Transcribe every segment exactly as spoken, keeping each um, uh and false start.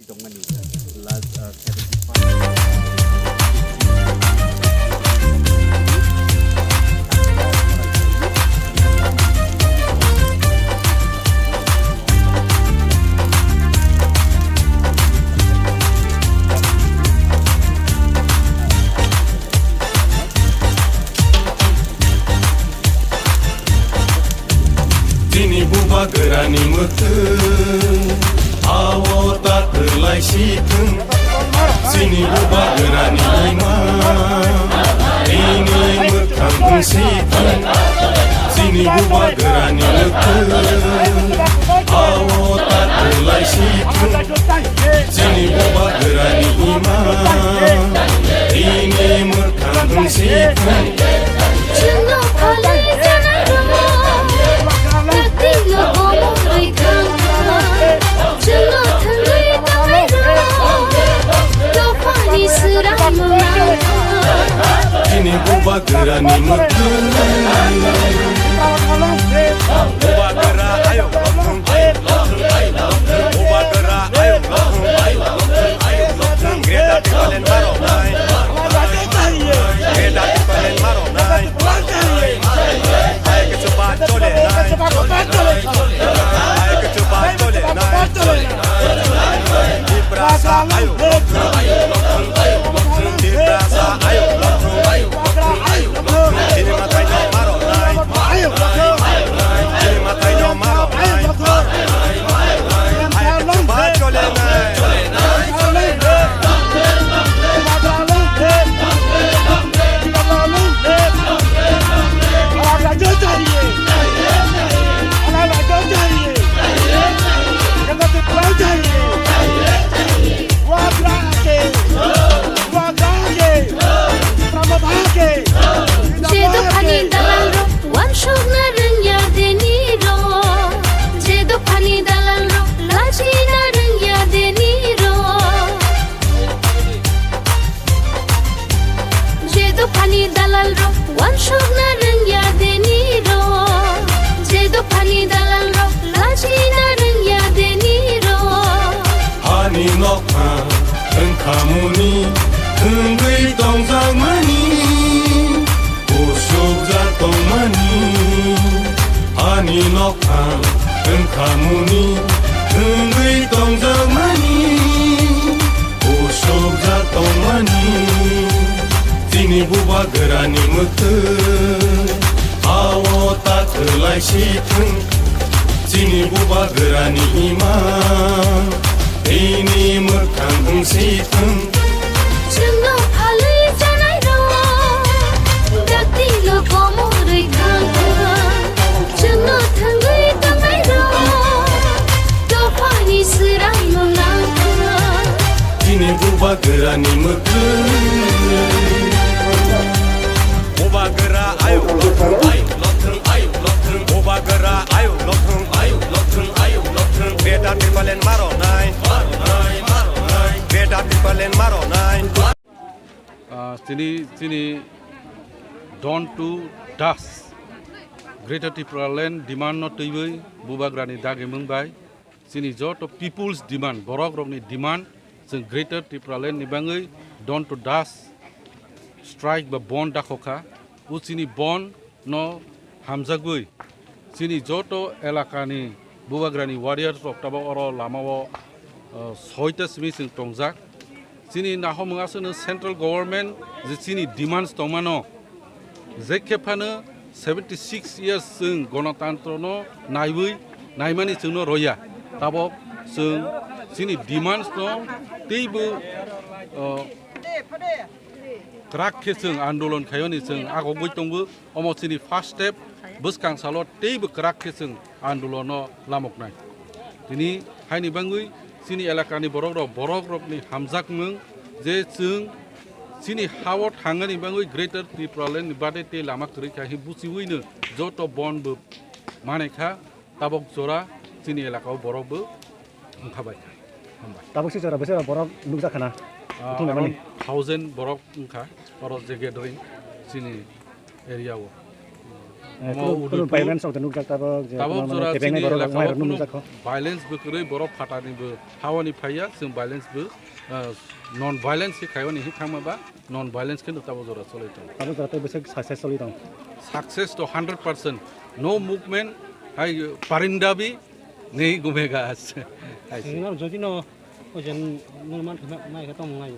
Tongmani last, uh, seventy-five. Chini bubagrani mwkhwtwng, ao ta kwlai si thwng. Chini bubagrani imang, bini mwkhang wng si thwng. Chini bubagrani mwkhwtwng, ao ta kwlai si thwng. Chini bubagrani imang, bini mwkhang wng si thwng. Chwngno phalwi chanai rwmung, kwtwino komorwi thangkha. Chwngno thwngwi tongnairok, dophani swraimung nangkha. Chini bubagrani mwkhwtwng. Bubagra ayuk lothung, ayuk lothung, ayuk lothung. Bubagra ayuk lothung, ayuk lothung, ayuk lothung. Greater Tipraland ma rwnai. Greater Tipraland ma rwnai. Hai kichu ba chole nai. Hai kichu ba chole nai. Tiprasa ayuk lothung, ayuk lothung, ayuk lothung. Tiprasa ayuk lothung, ayuk lothung, ayuk lothung. Chini mwtai no ma rwnai. Chini mwtai no ma rwnai. Hai kichu ba chole nai. Je dophani dalalrok wansukna rwngya deni rok, je dophani dalalrok lachina rwngya deni rok. Je dophani dalalrok wansukna rwngya deni rok, je dophani dalalrok lachina rwngya deni rok. Hani nokha wngkha muni, wngwi tongjakmani, kusukjak tongmani. Hani nokha wngkha muni, wngwi tongjakmani, kusukjak tongmani. Chini bubagrani mwkhwtwng, ao ta kwlai si thwng. Chini bubagrani imang, bini mwkhang wng si thwng. Chwngno phalwi chanai rok, dakti no komorwi thangkha. Chwngno thwngwi tongnai rok, dophani swraimung nangkha. Chini bubagrani mwkhwtwng. Bubagra ayuk lothung, ayuk lothung, ayuk lothung. Bubagra ayuk lothung, ayuk lothung, ayuk lothung. Greater Tipraland ma rwnai. Greater Tipraland ma rwnai. Ah, chini, chini Don't to Dust Greater Tipraland demand no twiwi bubagrani dagimung bai chini joto people's demand, borok rokni demand, chwng Greater Tipraland ni bangwi Don't to Dust strike ba bon dakhokha. O chini bon no hamjagwi chini joto elakani bubagrani warriors rok tabok oro lamao, uh, soita simi chwng tongjak. Chini nahomung aswkno central government je chini demands tongmano, je khe phano seventy six years chwng gonotantrono naiwi naimani chwngno roya. Tabok chwng chini demands no teibo, uh, kwrak khe chwng andolon khaiyoni chwng agogwi tongo. Omo chini first step, bwskang salo teibo kwrak khe chwng andolono lamoknai. Tini haini bangwi chini elakani borok rok, borok rokni hamjakmung je chwng chini hao thangani bangwi Greater Tipraland ni bade tei lama kwrwi kha hi buchiwino joto bon bo manai kha. Tabok jora chini elakao borok bo wngkha bai kha. Hambai. Tabuk si jora bwswk borok nukjak khana? Ah, buthung around mani thousand borok wngkha oro je gathering chini area o. Mo Kunu, kunu Udaipur. Violence of the nukjak tabok je Tabok kunu mane jora kebengni chini borok elaka rok o mairok kunu nukjak kho. Violence bo kwrwi, borok phatani bo hawani phaiya, chwng violence bo, ah, non violence khe khaiwani hi thangma ba, non violence khe tabok jora cholai tongo. Tabok jora tei bwswk success cholai tong. Success to hundred percent, no movement, hai parinda bhi nahi ghumega aaj. Aise. Singnar jodi no ojen nung man thangma mai khe tong nai.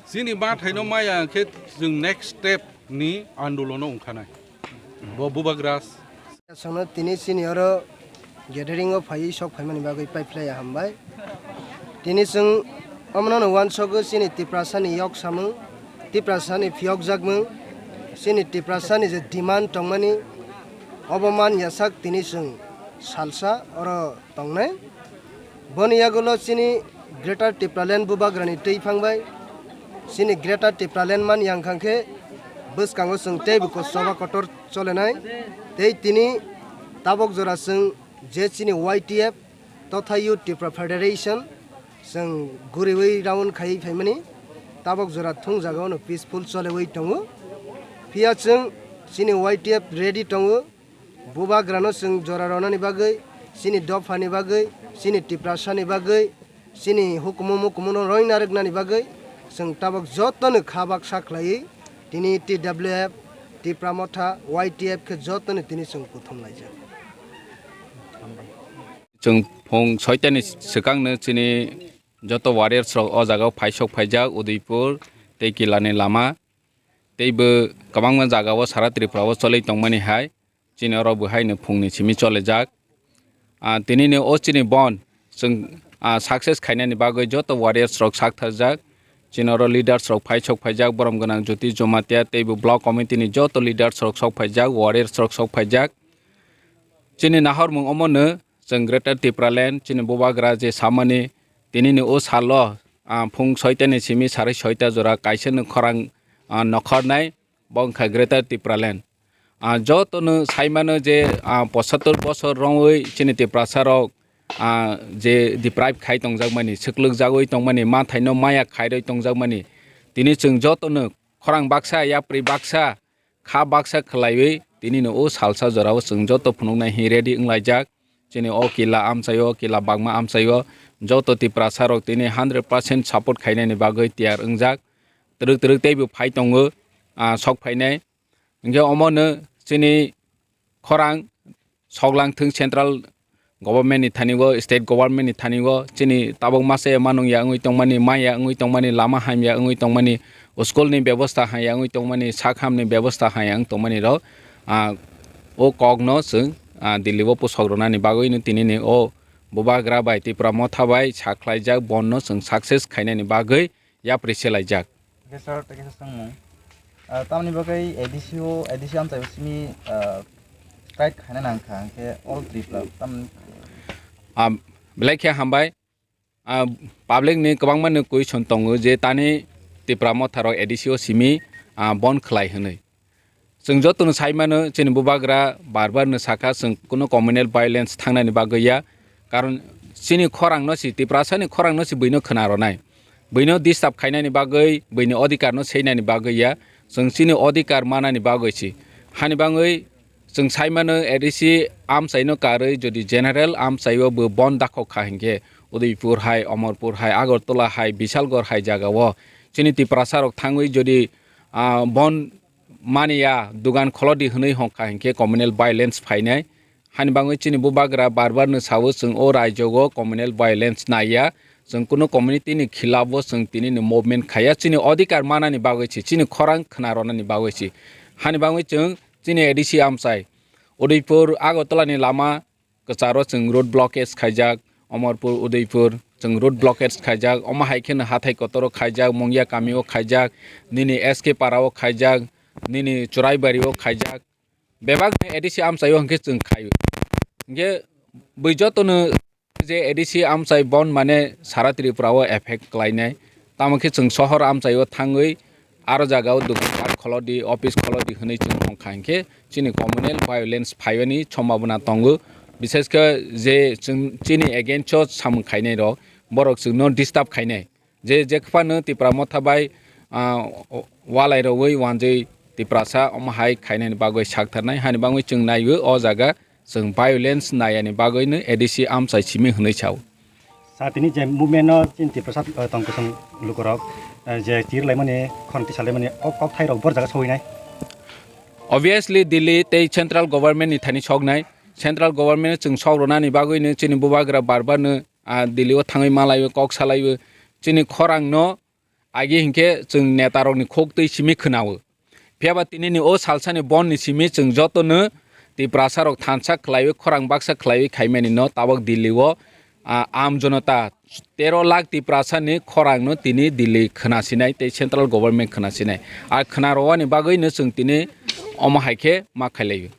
Chini ma thaino maya khe chwng next step ni andolono ongkhanai. Bo bubagra. Songno tini chini oro gathering o phaiwi sok phaimani bagwi paiphlaiya hambai. Tini chwng omono no uansukgo chini Tiprasani yok samung, Tiprasani phiyokjakmung, chini Tiprasani je demand tongmani obo man yasak tini chwng salsa oro tongnai. Boni yagulo chini Greater Tipraland bubagrani twi phang bai. Chini Greater Tipraland man yang khang khe bwskango chwng teibo ko-, choba kotor cholenai. Tei tini tabok jora chwng je chini Y T F totha Youth Tipra Federation chwng guriwi round khaiwi phaimani tabok jora thung jagao no peaceful cholewi tongo. Phiya chwng chini Y T F ready tongo. Bubagrano chwng jora ronani bagwi, chini dophani bagwi, chini Tiprasani bagwi, chini hukumu mukumuno roina rwknani bagwi chwng tabok jotono kha baksa khlaiwi tini T W F, Tipra Motha, Y T F khe jotono tini chwng kuthum laijak. Chwng phung soitani swkangno chini joto warriors rok o jagao phaisok phaijak Udaipur tei Kilani lama. Teibo kwbangma jagao sara Tripura o choli tongmani hai chini oro bo haino phungni simi cholijak. Ah, tinini o chini bon chwng, ah, success khainani bagwi joto warriors rok sak thajak. Chini oro leaders rok phaisok phaijak, borom gwnang Jyoti Jamatia teibo block committee ni joto leaders rok sok phaijak, warriors rok sok phaijak. Chini nahormung omono chwng Greater Tipraland chini bubagra je samani tinini o salo, ah, phung soitani simi sarai soita jora kaisa no khorang, ah, nokhornai. Bo wngkha Greater Tipraland. Ah, jotono saimano je, ah, pochattor bosor romwi chini Tiprasa rok, ah, je deprive khai tongjakmani, swklwkjagwi tongmani, mathaino maya khairwi tongjakmani, tini chwng jotono khorang baksa, yapri baksa, kha baksa khwlaiwi tinino o salsa jorao chwng joto phunuknai hi ready wnglaijak. Chini o kila amchaio, kila bagma amchaio, joto Tiprasa rok tini hundred percent support khainani bagwi tiyar wngjak. Twrwk twrwk teibo phai tongo, ah, sok phainai. Hingke omono chini khorang soklang thwng central government ni thani o, state government ni thani o, chini tabok masa ya manung ya wngwi tongmani, maya wngwi tongmani, lama hamya wngwi tongmani, school ni bebosta hamya wngwi tongmani, sak ham ni bebosta hamya wng tongmani rok, ah, o kok no chwng, ah, Delhi o pusok rwnani bagwi no tini ni o bubagra bai Tipra Motha bai sakhlaijak, bon no chwng success khainani bagwi yapri selaijak. Hingke sir, tei kaisa swngmung. Ah, tamni bagwi A D C o, A D C amchai o simi, ah, strike khaina nang kha, hingke all Tripura, tamni Ah, belai khe hambai. Ah, public ni kwbangma ni question tongo je tani Tipra Motha rok A D C o simi, ah, bon khlai hwnwi. Chwng jotono sai mano, chini bubagra bar bar no sakha, chwng kuno communal violence thangnani bagwi ya. Karon chini khorang no si, Tiprasa ni khorang no si buino khna rwnai. Buino disturb khainani bagwi, buini odhikar no seinani bagwi ya. Chwng chini odhikar manani bagwi si. Hani bagwi chwng sai mano, A D C amchai no karwi, jodi general amchai o bo bon dakhok kha hinkhe, Udaipur hai, Omorpur hai, Agartala hai, Bishalgarh hai jaga o chini Tiprasa rok thangwi jodi, ah, bon mani ya, dugan kholodi hwnwi hongkha hinkhe communal violence phainai. Hani bagwi chini bubagra bar bar no sao, chwng o raijo o communal violence naiya, chwng kuno community ni khilaf o chwng tini ni movement khaiya, chini odhikar manani bagwi si, chini khorang khna rwnani bagwi si. Hani bagwi chwng chini A D C amchai Udaipur Agartala ni lama kwcharo chwng road blockage khaijak, Omorpur, Udaipur chwng road blockage khaijak, omo hai kheno hathai kotoro khaijak, Mungya kamio khaijak, nini S K parao khaijak, nini Churaibari o khaijak, bebakni A D C amchaio hwnkhe chwng khaio. Hwnkhe bui jotono je A D C amchai bon mane sara Tripura o effect khlainai. Tamo khe chwng sohor amchaio thangwi aro jagao dukan kholodi, office kholodi hwnwi chwng hongkha hinkhe chini communal violence phaiyani sombhabona tongo. Bishesh khe je chwng chini against o samung khainai rok, borok chwngno disturb khainai. Je, je phano Tipra Motha bai, ah, walai rogwi wanjwi Tiprasa omo hai khainani bagwi saktharnai, hani bagwi chwng naiwi o jaga chwng violence nayani bagwino A D C amchai simi hwnwi sao. Sa tini je movement no chini Tiprasa, eh, tong kwchwng lukurok, eh, je chir laimani, khonti salaimani, o kok thai rok bor jaga sogwi nai. Obviously, Delhi tei central government ni thani soknai. Central government no chwng sok rwnani bagwino chini bubagra bar bar no, ah, Delhi o thangwi malaiwi kok salaiwi chini khorang no agi hinkhe chwng neta rok ni khok twi simi khwnao. Phiya ba tini ni o salsa ni bon ni simi chwng joto no Tiprasa rok thansa khlaiwi khorang baksa khlaiwi khaimani no tabok Delhi o, ah, am jonota tero lakh Tiprasa ni khorang no tini Delhi khwna sinai tei central government khwna sinai. A khwna rwani bagwi no chwng tini omo hai khe ma khailaiwi.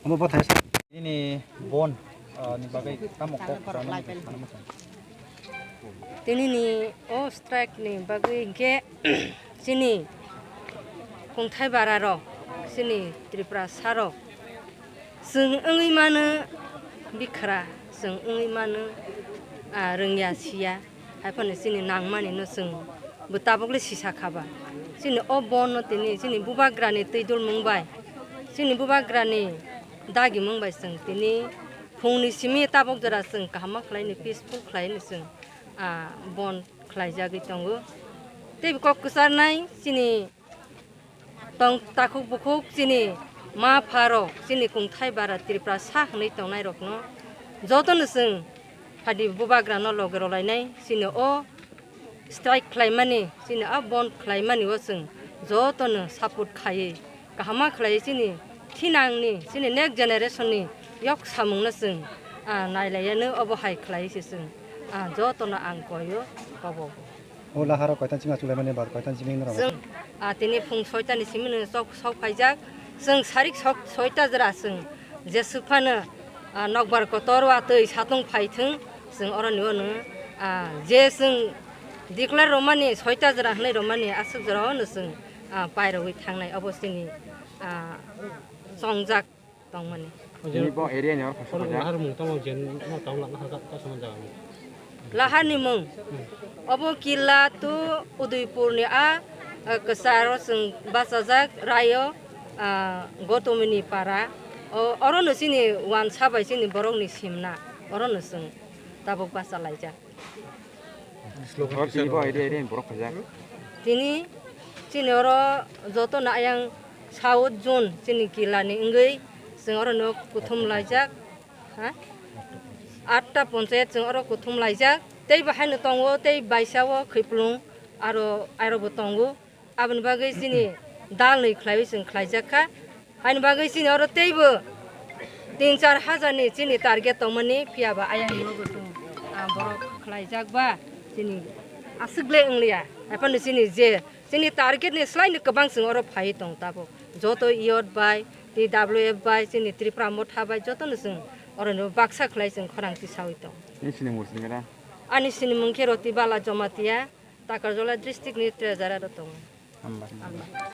Omo bo thai sa. Nini bon, ah, ni bagwi tamo kok rwna muchung? Tini ni o strike ni bagwi hinkhe chini kungthai bara rok, chini Tripura sa rok, chwng wngwi mano bikhra, chwng wngwi mano, ah, rwngya siya, hai phano chini nangmani no chwng bo tabok le sisa kha ba. Chini o bon no tini chini bubagra ni twi dulmung bai, chini bubagra ni dagimung bai chwng tini phung ni simi tabok jora chwng kaham ma khlai ni, peaceful khlai ni chwng, ah, bon khlai jagwi tongo. Tei kok kwchar nai chini tong takhuk bukhuk chini ma pha rok, chini kungthai bara Tripura sa hwnwi tongnai rok no joto no chwng phadi bubagra no loge rw lainai, chini o strike khlaimani, chini a bon khlaimani o chwng jotono support khaiwi kaham ma khlaiwi chini thinangni, chini next generation ni yok samungno chwng, ah, nailaiyano obo hai khlaiwi se chwng, ah, jotono ang koio kobo. O laharo koitan chini achuk laimani ba koitan chini noro? Chwng, ah, tini phung soita ni simi no sok, sok phaijak, chwng sarik sok soita jora chwng jeswk phano, ah, nokbar kotor watwi satung phaithwng, chwng oroni ono, ah, je chwng declare romani soita jora hwnwi romani aswk jora ono chwng, ah, pairogwi thangnai obo chini, ah, chongjak tongmani. Tini bo area ni oro kaisa Oro phaijak. Lahar mung tamo je no tamo na ha ka, ka sama jaga ni. Lahar ni mung. Hmm. Obo Killa to Udaipur ni a, ah, kwcharo chwng bachajak rayo, ah, Gotomini para. O, oro no chini wansa bai chini borok ni simna. Oro no chwng tabuk bacha laijak. Oro tini bo area, area ni borok phaijak. Tini chini oro joto no ayang South Zone chini Killa ni wngwi chwng oro no kuthum laijak. Ha? Atta ponchayat chwng oro kuthum laijak. Tei bo haino tongo, tei baisa o Khwiplung aro, aro bo tongo. Aboni bagwi chini dal ni khlaiwi chwng khlaijak kha. Haini bagwi chini oro teibo tin char hajar ni chini target tongmani, phiya ba ayang ni logo chwng, ah, borok khlaijak ba chini aswk le wngliya. Haiphano chini je chini target ni slai ni kwbang chwng oro phaiwi tong tabuk. Joto youth bai, T W F bai, chini Tripura Motha bai joto no chwng oro no baksa khlai chwng khorang tisawi tong. Nini sinimung sini mera? Ani sinimung khe Roti Bala Jamatia. Takarjala district ni treasurer ro tongo. Hambai. Hambai.